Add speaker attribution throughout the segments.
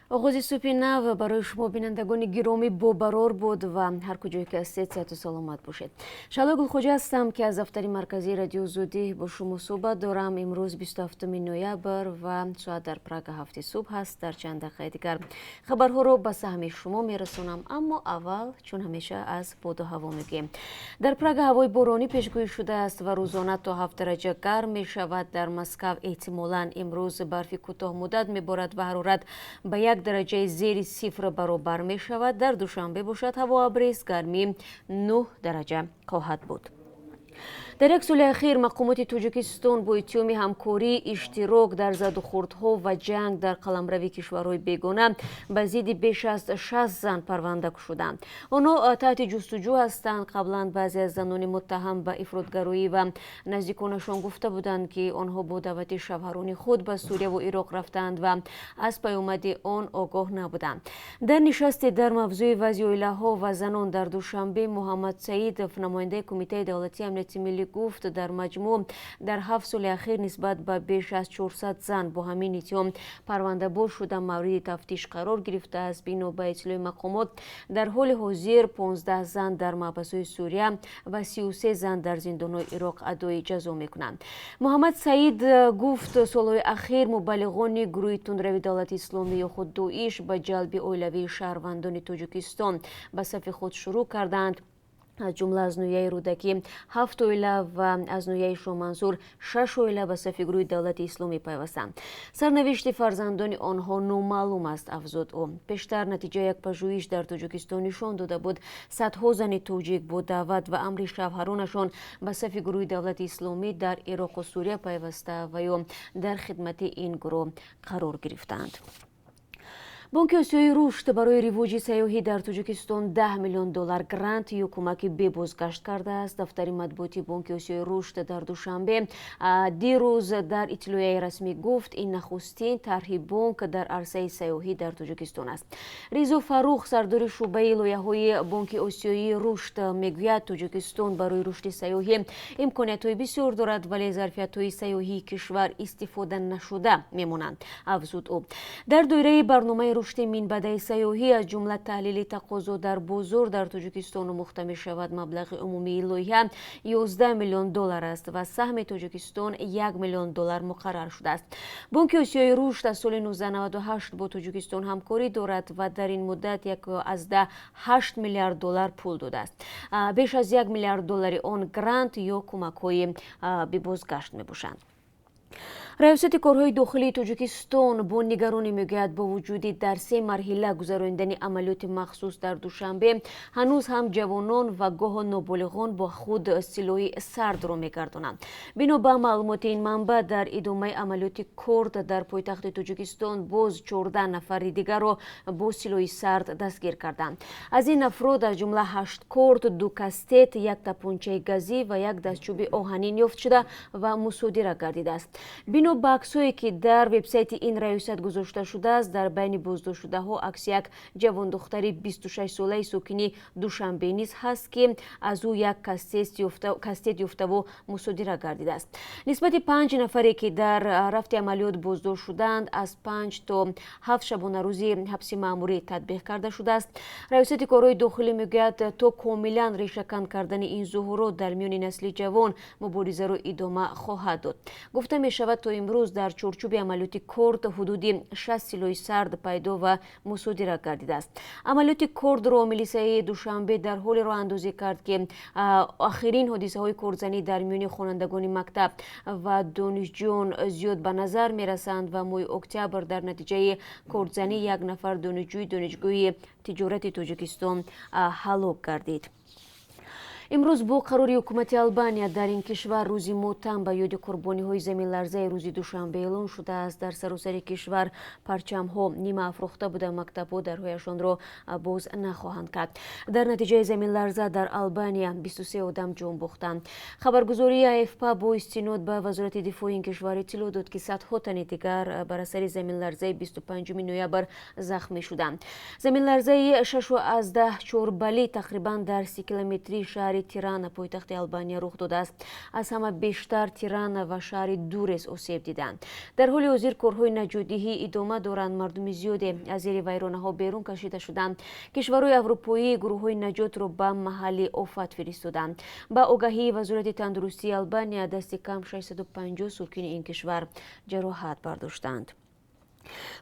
Speaker 1: Оғози субҳи нав барои шумо, бинандагони гиромӣ, бобарор буд ва ҳар куҷое ки ҳастед, сиҳату саломат бошед. Шаҳло Гулхоҷа ҳастам, ки аз дафтари марказии Радиои Озодӣ бо шумо суҳбат дорам. Имрӯз 27 ноябр ва соат дар Прага 7-и субҳ аст. Дар чанд дақиқаи дигар хабарҳоро ба саҳми шумо мерасонам, аммо аввал, чун ҳамеша, аз боду ҳаво мегӯем. Дар Прага ҳавои боронӣ пешгӯӣ шудааст ва рӯзона то 7 дараҷа гарм мешавад. Дар Москав эҳтимолан имрӯз барфи кӯтоҳмуддат меборад ва ҳарорат ба 1 дараҷаи зери сифр баробар мешавад. Дар Душанбе бошад, ҳаво абрист, гармӣ 9 дараҷа хоҳад буд. Дар як соли ахир мақомоти Тоҷикистон бо иттиҳоми ҳамкорӣ, иштирок дар задухӯрдҳо ва ҷанг дар қаламрави кишварҳои бегона ба зидди беш аз 60 зан парванда кушоданд. Онҳо таҳти ҷустуҷӯ ҳастанд. Қаблан баъзе аз занони муттаҳам ба ифротгароӣ ва наздиконашон гуфта буданд, ки онҳо бо даъвати шавҳарони худ ба Сурияву Ироқ рафтаанд ва аз паёмади он огоҳ набуданд. Дар нишасте дар мавзӯи вазъи оилаҳо ва занон дар Душанбе Муҳаммад Саидов, намояндаи Кумитаи давлатии амнияти миллӣ, гуфт, дар маҷмӯъ дар 7 соли ахир нисбат ба беш аз 400 зан бо ҳамин иттиҳом парванда боз шуда, мавриди тафтиш қарор гирифтааст. Бино ба иттилои мақомот, дар ҳоли ҳозир 15 зан дар маҳбасҳои Сурия ва 33 зан дар зиндонҳои Ироқ адои ҷазо мекунанд. Муҳаммад Саид гуфт, солҳои ахир мубаллиғони гурӯҳи тундрави Давлати Исломӣ ё худ ДОИШ ба ҷалби оилавии шаҳрвандони Тоҷикистон ба сафи худ шурӯъ карданд. Аз ҷумла аз ноҳияи Рӯдакӣ ҳафт оила ва аз ноҳияи Шомансур шаш оила ба сафи гурӯҳи Давлати Исломӣ пайвастанд. Сарнавишти фарзандони онҳо номаълум аст, афзуд ӯ. Пештар натиҷаи як пажӯҳиш дар Тоҷикистон нишон дода буд, садҳо зани тоҷик бо даъват ва амри шавҳаронашон ба сафи гурӯҳи Давлати Исломӣ дар Ироқу Сурия пайваста ва ё дар хидмати ин гурӯҳ қарор гирифтаанд. Бонки Осиёи Рушд барои ривоҷи сайёҳӣ дар Тоҷикистон 10 миллион доллар грант ё кӯмаки бебозгашт кардааст. Дафтари матбуоти Бонки Осиёи Рушд дар Душанбе дирӯз дар иттилоияи расмӣ гуфт, ин нахустин тарҳи бонк дар арсаи сайёҳӣ дар Тоҷикистон аст. Ризо Фаррух, сардори шӯъбаи лоиҳаҳои Бонки Осиёии Рушд, мегӯяд, Тоҷикистон барои рушди сайёҳӣ имкониятҳои бисёр дорад, вале зарфиятҳои сайёҳии кишвар истифода нашуда мемонанд, афзуд ӯ. Дар доираи барномаи рушди минбаъдаи сайёҳӣ, аз ҷумла таҳлили тақозо дар бозор дар Тоҷикистон омӯхта мешавад. Маблағи умумии лоиҳа 11 миллион доллар аст ва саҳми Тоҷикистон 1 миллион доллар муқаррар шудааст. Бонки Осиёи Рушд аз соли 1998 бо Тоҷикистон ҳамкорӣ дорад ва дар ин муддат 1,8 миллиард доллар пул додааст. Беш аз 1 миллиард доллари он грант ё кӯмакҳои бебозгашт мебошанд. Раёсати корҳои дохилии Тоҷикистон бо нигаронӣ мегӯяд, бо вуҷуди дар се марҳила гузаронидани амалиёти махсус дар Душанбе, ҳанӯз ҳам ҷавонон ва гоҳо ноболиғон бо худ силоҳи сардро мегардонанд. Бино ба маълумоти ин манбаъ, дар идомаи амалиёти корд дар пойтахти Тоҷикистон боз 14 нафари дигарро бо силоҳи сард дастгир карданд. Аз ин афрод, аз ҷумла ҳашт корд, ду кастет, як тапончаи газӣ ва як дастчӯби оҳанин ёфт шуда ва мусодира гардидааст. Бино ба аксҳое, ки дар вебсайти ин раёсат гузошта шудааст, дар байни боздоштшудаҳо акси як ҷавондухтари 26-солаи сокини Душанбе низ ҳаст, ки аз ӯ як кастет ёфтаву мусодира гардидааст. Нисбати панҷ нафаре, ки дар рафти амалиёт боздошт шуданд, аз 5 то 7 шабонарӯзи ҳабси маъмурӣ татбиқ карда шудааст. Раёсати корҳои дохилӣ мегӯяд, то комилан решакан кардани ин зуҳурот дар миёни насли ҷавон муборизаро идома хоҳад дод. Гуфта мешавад, то имрӯз дар чорчӯби амалиёти корд ҳудуди 60 силоҳи сард пайдо ва мусодира гардидааст. Амалиёти кордро милисияи Душанбе дар ҳоле роҳандозӣ кард, ки охирин ҳодисаҳои кордзанӣ дар миёни хонандагони мактаб ва донишҷӯён зиёд ба назар мерасанд ва моҳи октябр дар натиҷаи кордзанӣ як нафар донишҷӯи Донишгоҳи тиҷорати Тоҷикистон ҳалок гардид. Имрӯз бо қарори ҳукумати Албания дар ин кишвар рӯзи мотам ба ёди қурбониҳои заминларзаи рӯзи душанбе эълон шудааст. Дар саросари кишвар парчамҳо нимаафрохта буда, мактабҳо дарҳояшонро боз нахоҳанд кард. Дар натиҷаи заминларза дар Албания 23 одам ҷон бохтанд. Хабаргузории АФП бо истинод ба вазорати дифои ин кишвар иттилоъ дод, ки садҳо тани дигар бар асари заминларзаи 25 ноябр захмӣ шуданд. Заминларзаи 6,4 баллӣ тақрибан дар 30 километрии шаҳри Шаҳри Тирана, пойтахти Албания, рух додааст. Аз ҳама бештар Тирана ва шаҳри Дурес осеб диданд. Дар ҳоли ҳозир корҳои наҷотдиҳӣ идома доранд. Мардуми зиёде аз зери вайронаҳо берун кашида шуданд. Кишварҳои аврупоӣ гурӯҳҳои наҷотро ба маҳалли офат фиристоданд. Ба огаҳии Вазорати тандурустии Албания, дасти кам 650 сокини ин кишвар ҷароҳат бардоштанд.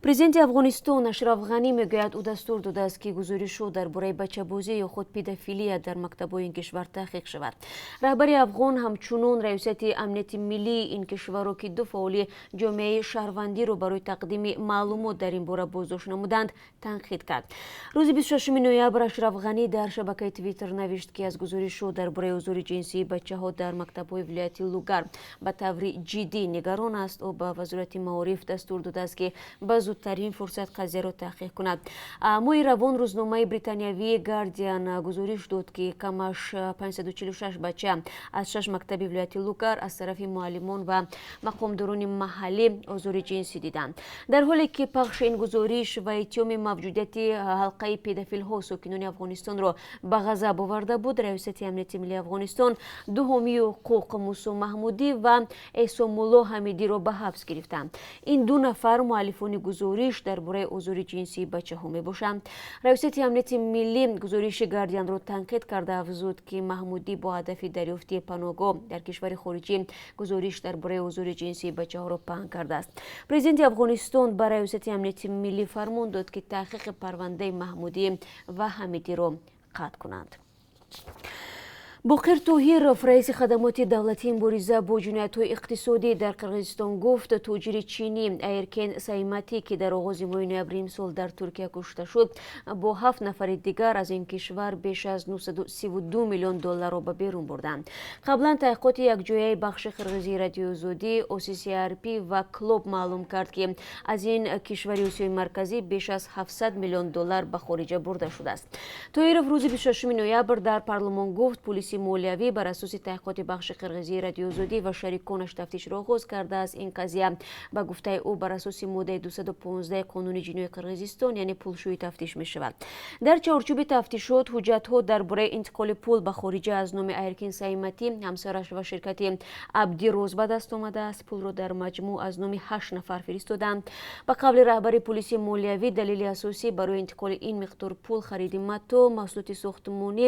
Speaker 1: Президенти Афғонистон Ашраф Ғанӣ мегӯяд, ӯ дастур додааст, ки гузоришҳо дар бораи бачабозӣ ё худ педофилия дар мактабҳои ин кишвар таҳқиқ шавад. Раҳбари афғон ҳамчунон Раёсати амнияти миллии ин кишварро, ки ду фаъоли ҷомеаи шаҳрвандиро барои тақдими маълумот дар ин бора боздошт намуданд, танқид кард. Рӯзи 26 ноябр Ашраф Ғанӣ дар шабакаи Твиттер навишт, ки аз гузоришҳо дар бораи озори ҷинсии бачаҳо дар мактабҳои вилояти Лугар ба таври ҷиддӣ нигарон аст. Ӯ ба Вазорати маориф дастур додааст, ки ба зудтарин фурсат қазияро таҳқиқ кунад. Моҳи равон рӯзномаи британиявии Гардиан гузориш дод, ки камаш 546 бача аз шаш мактаби вилояти Лугар аз тарафи муаллимон ва мақомдорони маҳаллӣ озори ҷинсӣ диданд. Дар ҳоле ки пахши ин гузориш ва иттиҳоми мавҷудияти ҳалқаи педофилҳо сокинони Афғонистонро ба ғазаб оварда буд, Раёсати амнияти миллии Афғонистон ду ҳомии ҳуқуқ, Мусо Маҳмудӣ ва Эҳсомулло Ҳамидиро, ба ҳабс гирифтанд. Ин ду нафар муаллифони гузориш дар бораи озори ҷинсии бачаҳо мебошанд. Раёсати амнияти миллӣ гузориши Гардианро танқид карда, афзуд, ки Маҳмудӣ бо ҳадафи дарёфти паноҳгоҳ дар кишвари хориҷӣ гузориш дар бораи озори ҷинсии бачаҳоро паҳн кардааст. Президенти Афғонистон ба Раёсати амнияти миллӣ фармон дод, ки таҳқиқи парвандаи Маҳмудӣ ва Ҳамидиро қатъ кунанд. Боқир Тоҳиров, раиси хадамоти давлатии мубориза бо ҷиноятҳои иқтисодӣ дар Қирғизистон, гуфт, тоҷири чинӣ Аеркен Сайматӣ, ки дар оғози моҳи ноябри имсол дар Туркия кушта шуд, бо ҳафт нафари дигар аз ин кишвар беш аз 932 миллион долларро ба берун бурданд. Қаблан таҳқиқоти якҷояи бахши қирғизии Радиои Озодӣ, ОССРП ва Клоб маълум кард, ки аз ин кишвари Осиёи Марказӣ беш аз 700 миллион доллар ба хориҷа бурда шудааст. Тоҳиров рӯзи 26 ноябр дар парлумон гуфт, пулиси молиявӣ бар асоси таҳқиқоти бахши қирғизии Радиои Озодӣ ва шариконаш тафтишро оғоз кардааст. Ин қазия, ба гуфтаи ӯ, бар асоси моддаи 215 Қонуни ҷиноии Қирғизистон, яъне пулшӯӣ, тафтиш мешавад. Дар чорчӯби тафтишот ҳуҷҷатҳо дар бораи интиқоли пул ба хориҷа аз номи Айркин Саиматӣ, ҳамсараш ва ширкати Абдироз ба даст омадааст. Пулро дар маҷмӯъ аз номи ҳашт нафар фиристоданд. Ба қавли раҳбари пулиси молиявӣ, далели асосӣ барои интиқоли ин миқдор пул хариди матоъ, маҳсулоти сохтмонӣ,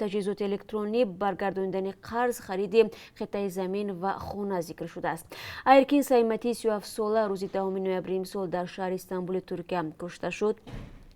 Speaker 1: таҷҳизоти электронӣ, баргардонидани қарз, хариди қитъаи замин ва хона зикр шудааст. Айркин Сайматии 37сола рӯзи 10 ноябри имсол дар шаҳри Истанбули Туркия кушта шуд.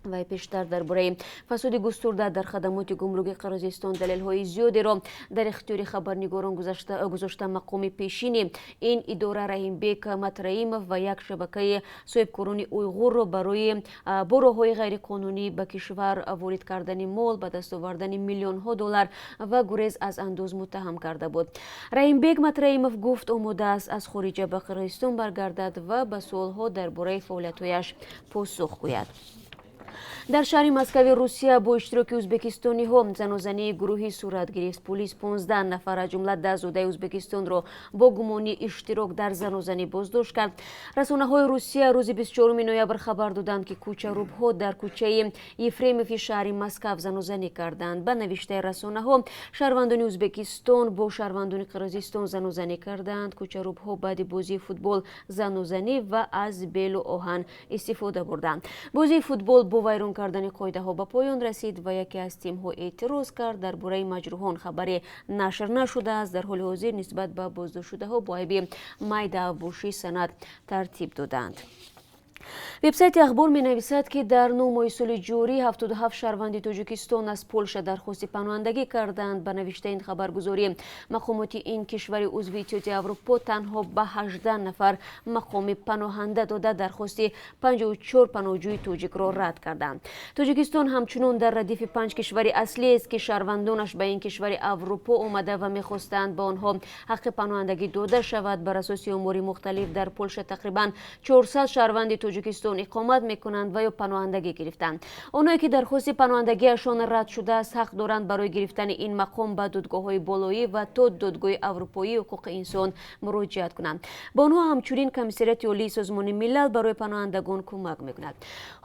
Speaker 1: Вай пештар дар бораи фасоди густурда дар хадамоти гумруги Қирғизистон далелҳои зиёдеро дар ихтиёри хабарнигорон гузошта, мақоми пешини ин идора Раҳимбек Матраимов ва як шабакаи соҳибкорони уйғурро барои бо роҳҳои ғайриқонунӣ ба кишвар ворид кардани мол, ба даст овардани миллионҳо доллар ва гурез аз андоз муттаҳам карда буд. Раҳимбек Матраимов гуфт, омода аст аз хориҷа ба Қирғизистон баргардад ва ба суолҳо дар бораи фаъолиятҳояш посух гӯяд. Дар шаҳри Москави Русия бо иштироки ӯзбекистониҳо занозании гурӯҳӣ сурат гирифт. Пулис 15 нафар, аз ҷумла 10 зодаи Ӯзбекистонро бо гумони иштирок дар занозанӣ боздошт кард. Расонаҳои Русия рӯзи 24 ноябр хабар доданд, ки кӯчарубҳо дар кӯчаи Ефремови шаҳри Москав занозанӣ карданд. Ба навиштаи расонаҳо, шаҳрвандони Ӯзбекистон бо шаҳрвандони Қирғизистон занозанӣ карданд. Кӯчарубҳо баъди бозии футбол занозанӣ ва аз белу оҳан истифода бурданд. Бозии футбол бо вайрон кардани қоидаҳо ба поён расид ва яке аз тимҳо эътироз кард. Дар бораи маҷрӯҳон хабаре нашр нашудааст. Дар ҳоли ҳозир нисбат ба боздоштшудаҳо бо айби майдаавбошӣ санад тартиб доданд. Вебсайти Ахбор менависад, ки дар 9 моҳи соли ҷорӣ 77 шаҳрванди Тоҷикистон аз Полша дархости паноҳандагӣ карданд. Ба навиштаи ин хабаргузорӣ, мақомоти ин кишвари узви Иттиҳоди Аврупо танҳо ба 18 нафар мақоми паноҳанда дода, дархости 54 паноҳҷӯи тоҷикро рад карданд. Тоҷикистон ҳамчунон дар радифи панҷ кишвари аслиест, ки шаҳрвандонаш ба ин кишвари Аврупо омада ва мехостанд ба онҳо ҳаққи паноҳандагӣ дода шавад. Бар асоси омори мухталиф, дар Полша тақрибан 400 шаҳрванди Тоҷикистон Тоҷикистон иқомат мекунанд ва ё паноҳандагӣ гирифтанд. Онҳое ки дархости паноҳандагиашон рад шудааст, ҳақ доранд барои гирифтани ин мақом ба додгоҳҳои болоӣ ва то Додгоҳи Аврупоии ҳуқуқи инсон муроҷиат кунанд. Ба онҳо ҳамчунин Комиссариати Олии Созмони Милал барои паноҳандагон кӯмак мекунад.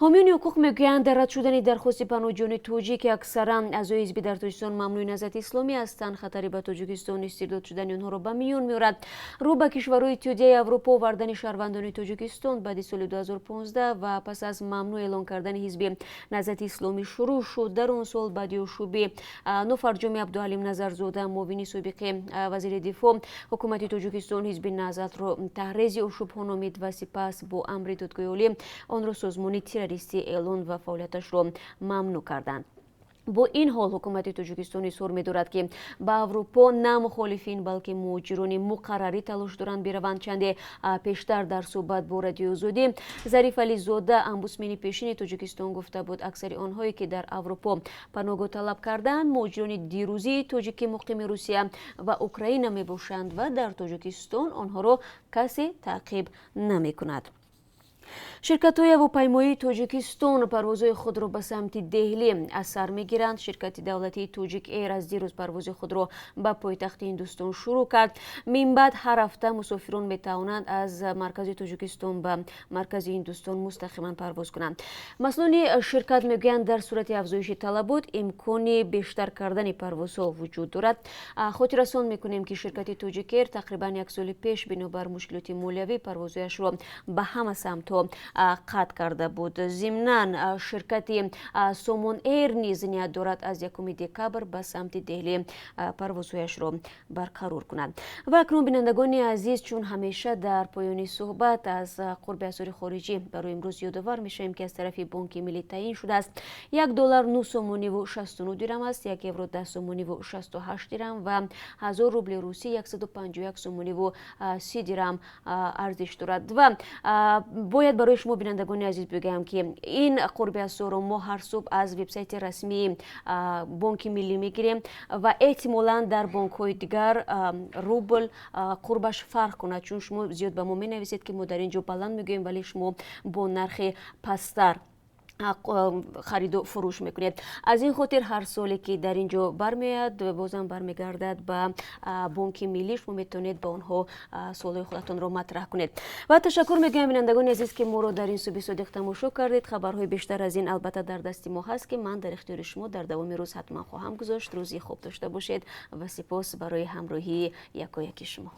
Speaker 1: Ҳомиёни ҳуқуқ мегӯянд, рад шудани дархости паноҳҷӯёни тоҷик, ки аксаран аъзои ҳизби дар Тоҷикистон мамнӯи Наҳзати Исломӣ ҳастанд, хатари ба Тоҷикистон истирдод шудани онҳоро ба миён меорад. Рӯ ба кишварҳои Иттиҳодияи Аврупо овардани шаҳрвандони Тоҷикистон баъди соли 2015 ва пас аз мамнӯъ эълон кардани ҳизби Наҳзати Исломӣ шурӯъ шуд. Дар он сол баъди ошӯби нофарҷоми Абдуҳалим Назарзода, муовини собиқи вазири дифоъ, ҳукумати Тоҷикистон ҳизби Наҳзатро таҳрези ошӯбҳо номид ва сипас бо амри Додгоҳи Олӣ онро созмони террористӣ эълон ва фаъолияташро мамнӯъ карданд. Бо ин ҳол, ҳукумати Тоҷикистон изҳор медорад, ки ба Аврупо на мухолифин, балки муҳоҷирони муқаррарӣ талош доранд бираванд. Чанде пештар дар суҳбат бо Радиои Озодӣ Зариф Ализода, омбудсмени пешини Тоҷикистон, гуфта буд, аксари онҳое ки дар Аврупо паноҳгоҳ талаб карданд, муҳоҷирони дирӯзии тоҷики муқими Русия ва Украина мебошанд ва дар Тоҷикистон онҳоро касе таъқиб намекунад. Ширкатҳои ҳавопаймоии Тоҷикистон парвозҳои худро ба самти Деҳлӣ аз сар мегиранд. Ширкати давлатии Тоҷик Эйр аз дирӯз парвози худро ба пойтахти Ҳиндустон шурӯъ кард. Минбаъд ҳар ҳафта мусофирон метавонанд аз маркази Тоҷикистон ба маркази Ҳиндустон мустақиман парвоз кунанд. Масъулони ширкат мегӯянд, дар сурати афзоиши талабот имкони бештар кардани парвозҳо вуҷуд дорад. Хотиррасон мекунем, ки ширкати Тоҷик Эйр тақрибан як соли пеш бинобар мушкилоти молиявӣ парвозҳояшро ба ҳама самтҳо қатъ карда буд. Зимнан, ширкати Сомон Эйр низ ният дорад аз 1 декабр ба самти Деҳлӣ парвозҳояшро барқарор кунад. Ва акнун, бинандагони азиз, чун ҳамеша дар поёни суҳбат аз қурби асъори хориҷӣ барои имрӯз ёдовар мешавем, ки аз тарафи Бонки Миллӣ таъин шудааст. 1 доллар 9 сомониву 69 дирам аст, 1 евро 10 сомониву 68 дирам ва 1000 рубли русӣ 151 сомониву 30 дирам арзиш дорад. Ва бояд барои шумо, бинандагони азиз, бигӯям, ки ин қурби асъорро мо ҳар субҳ аз вебсайти расмии Бонки Миллӣ мегирем ва эҳтимолан дар бонкҳои дигар рубл қурбаш фарқ кунад, чун шумо зиёд ба мо менависед, ки мо дар ин ҷо баланд мегӯем, вале шумо бо нархи пасттар хариду фурӯш мекунед. Аз ин хотир ҳар суоле ки дар ин ҷо бармеояд, бозам бармегардад ба Бонки Миллӣ. Шумо метавонед ба онҳо суолҳои худатонро матраҳ кунед. Ва ташаккур мегӯям, бинандагони азиз, ки моро дар ин субҳи содиқ тамошо кардед. Хабарҳои бештар аз ин албатта дар дасти мо ҳаст, ки ман дар ихтиёри шумо дар давоми рӯз ҳатман хоҳам гузошт. Рӯзи хуб дошта бошед ва сипос барои ҳамроҳии якояки шумо.